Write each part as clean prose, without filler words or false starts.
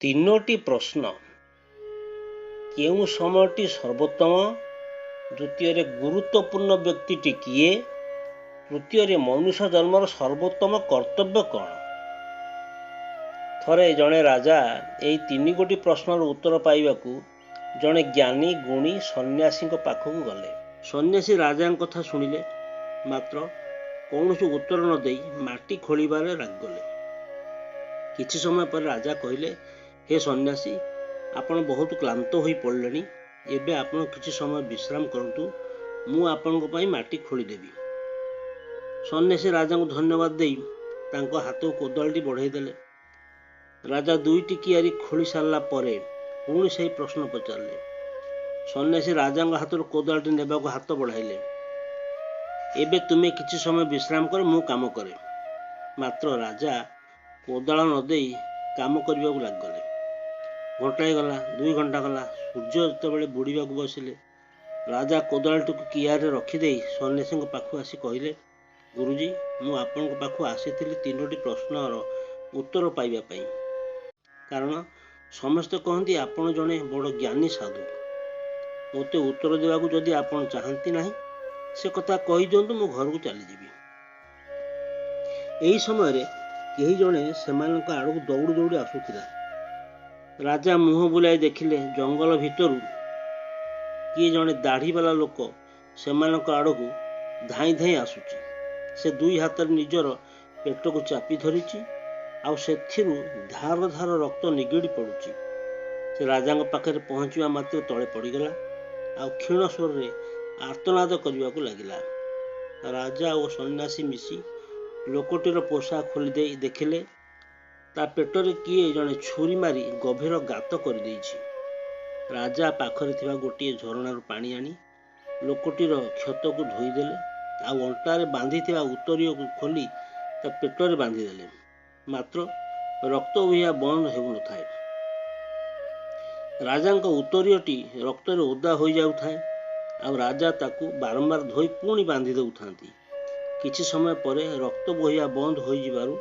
ତିନୋଟି ପ୍ରଶ୍ନ। କେଉଁ ସମୟଟି ସର୍ବୋତ୍ତମ? ଦ୍ୱିତୀୟରେ, ଗୁରୁତ୍ୱପୂର୍ଣ୍ଣ ବ୍ୟକ୍ତିଟି କିଏ? ତୃତୀୟରେ, ମନୁଷ୍ୟ ଜନ୍ମର ସର୍ବୋତ୍ତମ କର୍ତ୍ତବ୍ୟ କ'ଣ? ଥରେ ଜଣେ ରାଜା ଏହି ତିନିଗୋଟି ପ୍ରଶ୍ନର ଉତ୍ତର ପାଇବାକୁ ଜଣେ ଜ୍ଞାନୀ ଗୁଣୀ ସନ୍ନ୍ୟାସୀଙ୍କ ପାଖକୁ ଗଲେ। ସନ୍ନ୍ୟାସୀ ରାଜାଙ୍କ କଥା ଶୁଣିଲେ, ମାତ୍ର କୌଣସି ଉତ୍ତର ନ ଦେଇ ମାଟି ଖୋଳିବାରେ ଲାଗିଗଲେ। କିଛି ସମୟ ପରେ ରାଜା କହିଲେ, ହେ ସନ୍ନ୍ୟାସୀ, ଆପଣ ବହୁତ କ୍ଳାନ୍ତ ହୋଇ ପଡ଼ିଲେଣି। ଏବେ ଆପଣ କିଛି ସମୟ ବିଶ୍ରାମ କରନ୍ତୁ, ମୁଁ ଆପଣଙ୍କ ପାଇଁ ମାଟି ଖୋଳିଦେବି। ସନ୍ନ୍ୟାସୀ ରାଜାଙ୍କୁ ଧନ୍ୟବାଦ ଦେଇ ତାଙ୍କ ହାତକୁ କୋଦାଳଟି ବଢ଼ାଇ ଦେଲେ। ରାଜା ଦୁଇଟି କିଆରି ଖୋଳି ସାରିଲା ପରେ ପୁଣି ସେହି ପ୍ରଶ୍ନ ପଚାରିଲେ। ସନ୍ନ୍ୟାସୀ ରାଜାଙ୍କ ହାତରୁ କୋଦାଳଟି ନେବାକୁ ହାତ ବଢ଼ାଇଲେ। ଏବେ ତୁମେ କିଛି ସମୟ ବିଶ୍ରାମ କର, ମୁଁ କାମ କରେ। ମାତ୍ର ରାଜା କୋଦାଳ ନ ଦେଇ କାମ କରିବାକୁ ଲାଗିଗଲେ। ଘଣ୍ଟାଏ ଗଲା, 2 ଘଣ୍ଟା ଗଲା। ସୂର୍ଯ୍ୟ ଯେତେବେଳେ ବୁଡ଼ିବାକୁ ବସିଲେ, ରାଜା କୋଦାଳଟିକୁ କିଆରିରେ ରଖିଦେଇ ସନ୍ନ୍ୟାସୀଙ୍କ ପାଖକୁ ଆସି କହିଲେ, ଗୁରୁଜୀ, ମୁଁ ଆପଣଙ୍କ ପାଖକୁ ଆସିଥିଲି ତିନୋଟି ପ୍ରଶ୍ନର ଉତ୍ତର ପାଇବା ପାଇଁ। କାରଣ ସମସ୍ତେ କହନ୍ତି ଆପଣ ଜଣେ ବଡ଼ ଜ୍ଞାନୀ ସାଧୁ। ମୋତେ ଉତ୍ତର ଦେବାକୁ ଯଦି ଆପଣ ଚାହାନ୍ତି ନାହିଁ, ସେ କଥା କହିଦିଅନ୍ତୁ, ମୁଁ ଘରକୁ ଚାଲିଯିବି। ଏହି ସମୟରେ କେହି ଜଣେ ସେମାନଙ୍କ ଆଡ଼କୁ ଦୌଡ଼ି ଦୌଡ଼ି ଆସୁଥିଲା। ରାଜା ମୁହଁ ବୁଲାଇ ଦେଖିଲେ, ଜଙ୍ଗଲ ଭିତରୁ କିଏ ଜଣେ ଦାଢ଼ିବାଲା ଲୋକ ସେମାନଙ୍କ ଆଡ଼କୁ ଧାଇଁ ଧାଇଁ ଆସୁଛି। ସେ ଦୁଇ ହାତରେ ନିଜର ପେଟକୁ ଚାପି ଧରିଛି ଆଉ ସେଥିରୁ ଧାର ଧାର ରକ୍ତ ନିଗିଡ଼ି ପଡ଼ୁଛି। ସେ ରାଜାଙ୍କ ପାଖରେ ପହଞ୍ଚିବା ମାତ୍ରେ ତଳେ ପଡ଼ିଗଲା ଆଉ କ୍ଷୀଣ ସ୍ୱରରେ ଆର୍ତ୍ତନାଦ କରିବାକୁ ଲାଗିଲା। ରାଜା ଓ ସନ୍ନ୍ୟାସୀ ମିଶି ଲୋକଟିର ପୋଷାକ ଖୋଲିଦେଇ ଦେଖିଲେ, ତା ପେଟରେ କିଏ ଜଣେ ଛୁରୀ ମାରି ଗଭୀର ଗାତ କରିଦେଇଛି। ରାଜା ପାଖରେ ଥିବା ଗୋଟିଏ ଝରଣାରୁ ପାଣି ଆଣି ଲୋକଟିର କ୍ଷତକୁ ଧୋଇଦେଲେ ଆଉ ଅଣ୍ଟାରେ ବାନ୍ଧିଥିବା ଉତ୍ତରୀୟକୁ ଖୋଲି ତା ପେଟରେ ବାନ୍ଧିଦେଲେ। ମାତ୍ର ରକ୍ତ ବୋହିବା ବନ୍ଦ ହେଉନଥାଏ। ରାଜାଙ୍କ ଉତ୍ତରୀୟଟି ରକ୍ତରେ ଓଦା ହୋଇଯାଉଥାଏ ଆଉ ରାଜା ତାକୁ ବାରମ୍ବାର ଧୋଇ ପୁଣି ବାନ୍ଧି ଦେଉଥାନ୍ତି। କିଛି ସମୟ ପରେ ରକ୍ତ ବୋହିବା ବନ୍ଦ ହୋଇଯିବାରୁ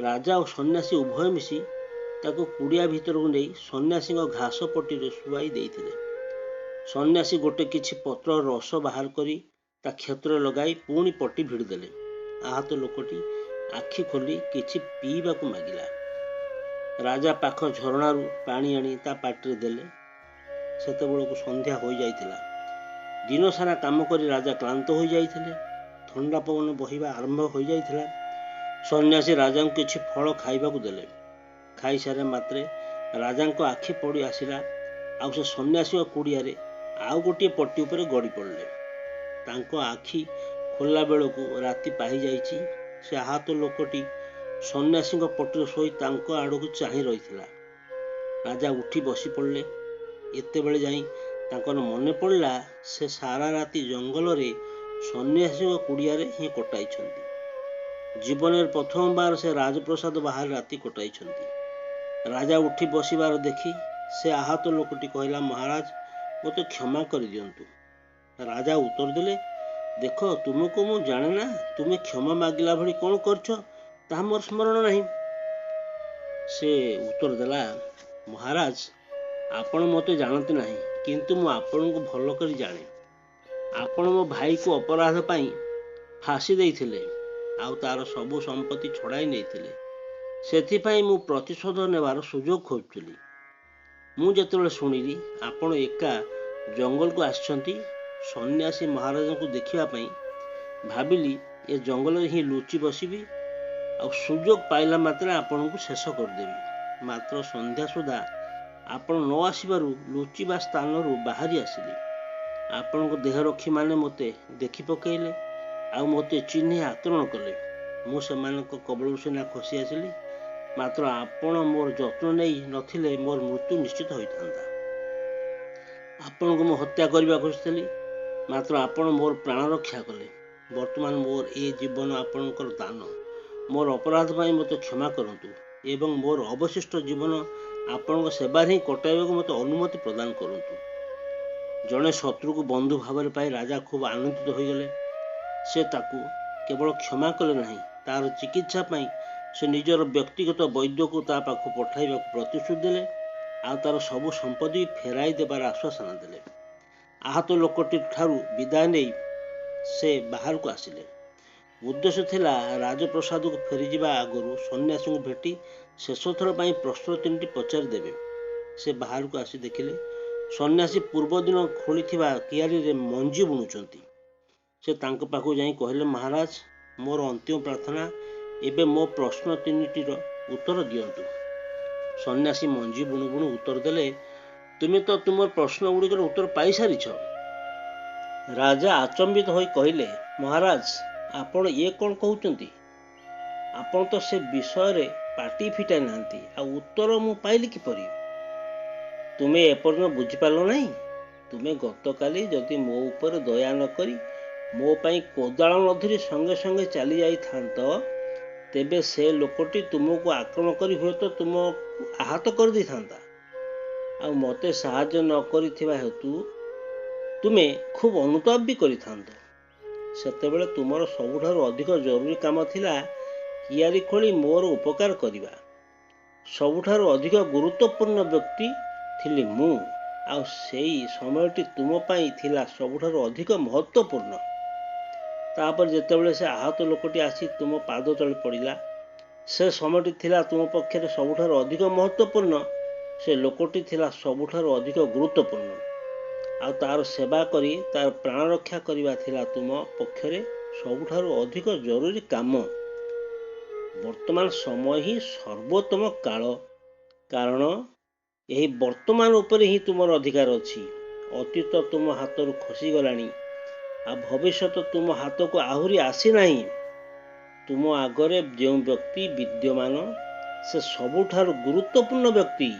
ରାଜା ଓ ସନ୍ନ୍ୟାସୀ ଉଭୟ ମିଶି ତାକୁ କୁଡ଼ିଆ ଭିତରକୁ ନେଇ ସନ୍ନ୍ୟାସୀଙ୍କ ଘାସ ପଟିରେ ଶୁଆଇ ଦେଇଥିଲେ। ସନ୍ନ୍ୟାସୀ ଗୋଟେ କିଛି ପତ୍ର ରସ ବାହାର କରି ତା କ୍ଷତରେ ଲଗାଇ ପୁଣି ପଟି ଭିଡ଼ିଦେଲେ। ଆହତ ଲୋକଟି ଆଖି ଖୋଲି କିଛି ପିଇବାକୁ ମାଗିଲା। ରାଜା ପାଖ ଝରଣାରୁ ପାଣି ଆଣି ତା ପାଟିରେ ଦେଲେ। ସେତେବେଳକୁ ସନ୍ଧ୍ୟା ହୋଇଯାଇଥିଲା। ଦିନସାରା କାମ କରି ରାଜା କ୍ଳାନ୍ତ ହୋଇଯାଇଥିଲେ। ଥଣ୍ଡା ପବନ ବହିବା ଆରମ୍ଭ ହୋଇଯାଇଥିଲା। ସନ୍ନ୍ୟାସୀ ରାଜାଙ୍କୁ କିଛି ଫଳ ଖାଇବାକୁ ଦେଲେ। ଖାଇସାରିବା ମାତ୍ରେ ରାଜାଙ୍କ ଆଖି ପଡ଼ି ଆସିଲା ଆଉ ସେ ସନ୍ନ୍ୟାସୀଙ୍କ କୁଡ଼ିଆରେ ଆଉ ଗୋଟିଏ ପଟି ଉପରେ ଗଡ଼ି ପଡ଼ିଲେ। ତାଙ୍କ ଆଖି ଖୋଲିଲା ବେଳକୁ ରାତି ପାହିଯାଇଛି। ସେ ଆହତ ଲୋକଟି ସନ୍ନ୍ୟାସୀଙ୍କ ପଟିରେ ଶୋଇ ତାଙ୍କ ଆଡ଼କୁ ଚାହିଁ ରହିଥିଲା। ରାଜା ଉଠି ବସି ପଡ଼ିଲେ। ଏତେବେଳେ ଯାଇ ତାଙ୍କର ମନେ ପଡ଼ିଲା, ସେ ସାରା ରାତି ଜଙ୍ଗଲରେ ସନ୍ନ୍ୟାସୀଙ୍କ କୁଡ଼ିଆରେ ହିଁ କଟାଇଛନ୍ତି। ଜୀବନରେ ପ୍ରଥମବାର ସେ ରାଜପ୍ରାସାଦ ବାହାରେ ରାତି କଟାଇଛନ୍ତି। ରାଜା ଉଠି ବସିବାର ଦେଖି ସେ ଆହତ ଲୋକଟି କହିଲା, ମହାରାଜ, ମୋତେ କ୍ଷମା କରିଦିଅନ୍ତୁ। ରାଜା ଉତ୍ତର ଦେଲେ, ଦେଖ, ତୁମକୁ ମୁଁ ଜାଣେ ନା। ତୁମେ କ୍ଷମା ମାଗିଲା ଭଳି କ'ଣ କରିଛ, ତାହା ମୋର ସ୍ମରଣ ନାହିଁ। ସେ ଉତ୍ତର ଦେଲା, ମହାରାଜ, ଆପଣ ମୋତେ ଜାଣନ୍ତି ନାହିଁ, କିନ୍ତୁ ମୁଁ ଆପଣଙ୍କୁ ଭଲ କରି ଜାଣେ। ଆପଣ ମୋ ଭାଇକୁ ଅପରାଧ ପାଇଁ ଫାଶୀ ଦେଇଥିଲେ ଆଉ ତାର ସବୁ ସମ୍ପତ୍ତି ଛଡ଼ାଇ ନେଇଥିଲେ। ସେଥିପାଇଁ ମୁଁ ପ୍ରତିଶୋଧ ନେବାର ସୁଯୋଗ ଖୋଜୁଥିଲି। ମୁଁ ଯେତେବେଳେ ଶୁଣିଲି ଆପଣ ଏକା ଜଙ୍ଗଲକୁ ଆସିଛନ୍ତି ସନ୍ନ୍ୟାସୀ ମହାରାଜଙ୍କୁ ଦେଖିବା ପାଇଁ, ଭାବିଲି ଏ ଜଙ୍ଗଲରେ ହିଁ ଲୁଚି ବସିବି ଆଉ ସୁଯୋଗ ପାଇଲା ମାତ୍ରେ ଆପଣଙ୍କୁ ଶେଷ କରିଦେବି। ମାତ୍ର ସନ୍ଧ୍ୟା ସୁଦ୍ଧା ଆପଣ ନ ଆସିବାରୁ ଲୁଚିବା ସ୍ଥାନରୁ ବାହାରି ଆସିଲି। ଆପଣଙ୍କ ଦେହରକ୍ଷୀମାନେ ମୋତେ ଦେଖି ପକାଇଲେ ଆଉ ମୋତେ ଚିହ୍ନି ଆକ୍ରମଣ କଲେ। ମୁଁ ସେମାନଙ୍କ କବଳରୁ ସିନା ଖସି ଆସିଲି, ମାତ୍ର ଆପଣ ମୋର ଯତ୍ନ ନେଇ ନଥିଲେ ମୋର ମୃତ୍ୟୁ ନିଶ୍ଚିତ ହୋଇଥାନ୍ତା। ଆପଣଙ୍କୁ ମୁଁ ହତ୍ୟା କରିବାକୁ ଆସିଥିଲି, ମାତ୍ର ଆପଣ ମୋର ପ୍ରାଣ ରକ୍ଷା କଲେ। ବର୍ତ୍ତମାନ ମୋର ଏ ଜୀବନ ଆପଣଙ୍କର ଦାନ। ମୋର ଅପରାଧ ପାଇଁ ମୋତେ କ୍ଷମା କରନ୍ତୁ ଏବଂ ମୋର ଅବଶିଷ୍ଟ ଜୀବନ ଆପଣଙ୍କ ସେବାରେ ହିଁ କଟାଇବାକୁ ମୋତେ ଅନୁମତି ପ୍ରଦାନ କରନ୍ତୁ। ଜଣେ ଶତ୍ରୁକୁ ବନ୍ଧୁ ଭାବରେ ପାଇ ରାଜା ଖୁବ୍ ଆନନ୍ଦିତ ହୋଇଗଲେ। ସେ ତାକୁ କେବଳ କ୍ଷମା କଲେ ନାହିଁ, ତାର ଚିକିତ୍ସା ପାଇଁ ସେ ନିଜର ବ୍ୟକ୍ତିଗତ ବୈଦ୍ୟକୁ ତା ପାଖକୁ ପଠାଇବାକୁ ପ୍ରତିଶ୍ରୁତି ଦେଲେ ଆଉ ତାର ସବୁ ସମ୍ପତ୍ତି ଫେରାଇ ଦେବାର ଆଶ୍ୱାସନା ଦେଲେ। ଆହତ ଲୋକଟି ଠାରୁ ବିଦାୟ ନେଇ ସେ ବାହାରକୁ ଆସିଲେ। ଉଦ୍ଦେଶ୍ୟ ଥିଲା ରାଜପ୍ରସାଦକୁ ଫେରିଯିବା ଆଗରୁ ସନ୍ନ୍ୟାସୀଙ୍କୁ ଭେଟି ଶେଷଥର ପାଇଁ ପ୍ରଶ୍ନ ତିନିଟି ପଚାରି ଦେବେ। ସେ ବାହାରକୁ ଆସି ଦେଖିଲେ ସନ୍ନ୍ୟାସୀ ପୂର୍ବଦିନ ଖୋଳିଥିବା କିଆରୀରେ ମଞ୍ଜି ବୁଣୁଛନ୍ତି। ସେ ତାଙ୍କ ପାଖକୁ ଯାଇ କହିଲେ, ମହାରାଜ, ମୋର ଅନ୍ତିମ ପ୍ରାର୍ଥନା, ଏବେ ମୋ ପ୍ରଶ୍ନ ତିନିଟିର ଉତ୍ତର ଦିଅନ୍ତୁ। ସନ୍ନ୍ୟାସୀ ମଞ୍ଜି ବୁଣୁ ବୁଣୁ ଉତ୍ତର ଦେଲେ, ତୁମେ ତ ତୁମର ପ୍ରଶ୍ନ ଗୁଡ଼ିକର ଉତ୍ତର ପାଇସାରିଛ। ରାଜା ଆଚମ୍ବିତ ହୋଇ କହିଲେ, ମହାରାଜ, ଆପଣ ଇଏ କ'ଣ କହୁଛନ୍ତି? ଆପଣ ତ ସେ ବିଷୟରେ ପାଟି ଫିଟାଇ ନାହାନ୍ତି, ଆଉ ଉତ୍ତର ମୁଁ ପାଇଲି କିପରି? ତୁମେ ଏପର୍ଯ୍ୟନ୍ତ ବୁଝିପାରିଲ ନାହିଁ? ତୁମେ ଗତକାଲି ଯଦି ମୋ ଉପରେ ଦୟା ନ କରି ମୋ ପାଇଁ କୋଦାଳ ନ ଧରି ସଙ୍ଗେ ସଙ୍ଗେ ଚାଲି ଯାଇଥାନ୍ତ, ତେବେ ସେ ଲୋକଟି ତୁମକୁ ଆକ୍ରମଣ କରି ହୁଏତ ତୁମକୁ ଆହତ କରିଦେଇଥାନ୍ତା। ଆଉ ମୋତେ ସାହାଯ୍ୟ ନ କରିଥିବା ହେତୁ ତୁମେ ଖୁବ୍ ଅନୁତାପ ବି କରିଥାନ୍ତ। ସେତେବେଳେ ତୁମର ସବୁଠାରୁ ଅଧିକ ଜରୁରୀ କାମ ଥିଲା କିଆରି ଖୋଳି ମୋର ଉପକାର କରିବା। ସବୁଠାରୁ ଅଧିକ ଗୁରୁତ୍ୱପୂର୍ଣ୍ଣ ବ୍ୟକ୍ତି ଥିଲି ମୁଁ, ଆଉ ସେଇ ସମୟଟି ତୁମ ପାଇଁ ଥିଲା ସବୁଠାରୁ ଅଧିକ ମହତ୍ତ୍ୱପୂର୍ଣ୍ଣ। ତାପରେ ଯେତେବେଳେ ସେ ଆହତ ଲୋକଟି ଆସି ତୁମ ପାଦ ତଳେ ପଡ଼ିଲା, ସେ ସମୟଟି ଥିଲା ତୁମ ପକ୍ଷରେ ସବୁଠାରୁ ଅଧିକ ମହତ୍ତ୍ୱପୂର୍ଣ୍ଣ। ସେ ଲୋକଟି ଥିଲା ସବୁଠାରୁ ଅଧିକ ଗୁରୁତ୍ୱପୂର୍ଣ୍ଣ, ଆଉ ତାର ସେବା କରି ତାର ପ୍ରାଣ ରକ୍ଷା କରିବା ଥିଲା ତୁମ ପକ୍ଷରେ ସବୁଠାରୁ ଅଧିକ ଜରୁରୀ କାମ। ବର୍ତ୍ତମାନ ସମୟ ହିଁ ସର୍ବୋତ୍ତମ କାଳ, କାରଣ ଏହି ବର୍ତ୍ତମାନ ଉପରେ ହିଁ ତୁମର ଅଧିକାର ଅଛି। ଅତୀତ ତୁମ ହାତରୁ ଖସିଗଲାଣି, ଆଉ ଭବିଷ୍ୟତ ତୁମ ହାତକୁ ଆହୁରି ଆସିନାହିଁ। ତୁମ ଆଗରେ ଯେଉଁ ବ୍ୟକ୍ତି ବିଦ୍ୟମାନ, ସେ ସବୁଠାରୁ ଗୁରୁତ୍ୱପୂର୍ଣ୍ଣ ବ୍ୟକ୍ତି,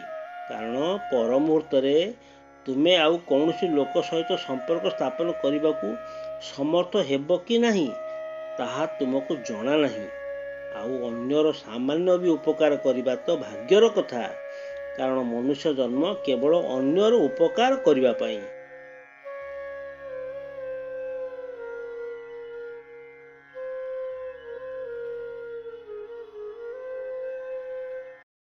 କାରଣ ପର ମୁହୂର୍ତ୍ତରେ ତୁମେ ଆଉ କୌଣସି ଲୋକ ସହିତ ସମ୍ପର୍କ ସ୍ଥାପନ କରିବାକୁ ସମର୍ଥ ହେବ କି ନାହିଁ ତାହା ତୁମକୁ ଜଣା ନାହିଁ। ଆଉ ଅନ୍ୟର ସାମାନ୍ୟ ବି ଉପକାର କରିବା ତ ଭାଗ୍ୟର କଥା, କାରଣ ମନୁଷ୍ୟ ଜନ୍ମ କେବଳ ଅନ୍ୟର ଉପକାର କରିବା ପାଇଁ।